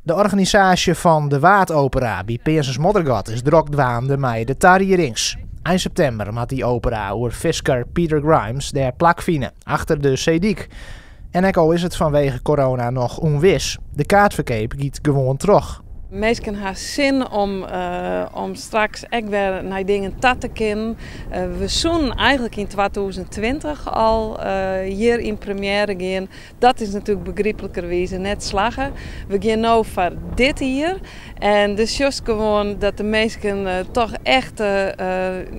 De organisaasje fan de Waadopera by Peazens-Moddergat is drok dwaande mei de tariedings. Ein septimber moat dy opera oer fisker Peter Grimes dêr plakfine, achter de seedyk. En ek al is it fanwege corona noch ûnwis, de kaartferkeap giet gewoan troch. Minsken ha sin om straks ek wer nei dingen ta te kinnen. We soenen eigentlik yn 2020 al hjir yn premjêre gean. Dat is natuerlik begryplikerwize net slagge. We gean no foar dit jier. En dus sjochst gewoan dat de minsken toch echt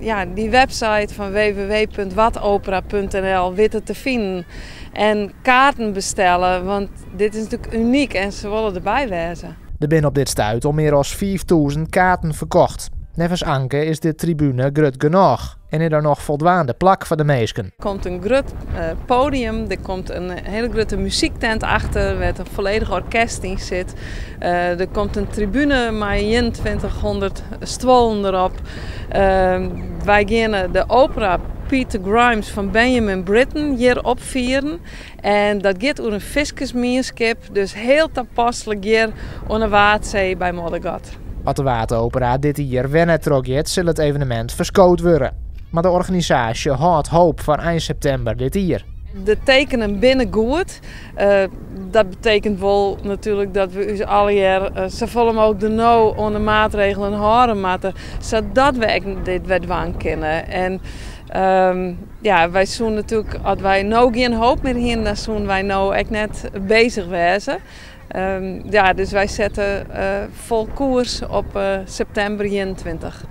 ja, dy website fan www.wadopera.nl witte te finen. En kaarten bestelle, want dit is natuerlik unyk en se wolle derby wêze. Der binne op dit stuit al mear as 5000 kaarten ferkocht. Neffens Anke is de tribune grut genôch en is der noch foldwaande plak foar de minsken. Der komt in grut podium, der komt in hiele grutte muzyktent achter wêr't in folledich orkest yn sit. Der komt in tribune mei 2100 stuollen derop. Wy geane de opera Peter Grimes fan Benjamin Britten hjir opfieren. En dat giet oer in fiskersmienskip, dus hiel tapaslik hjir oan de Waadsee by Moddergat. As de Waadopera dit jier wer net trochgiet, sil it evenemint ferskood wurde. Mar de organisaasje hâldt hoop foar ein septimber dit jier. De tekenen binne goed. Dat betekent wol natuerlik dat we ús allegear safolle mooglik der no oan de maatregelen hâlde moatte, sadat we ek dit wer dwaan kinne. En ja, wy soenen natuerlik, as wy no gjin hoop mear hienen, dan soenen wy no ek net bezich wêze. Ja, dus wy sette fol koers op septimber 21.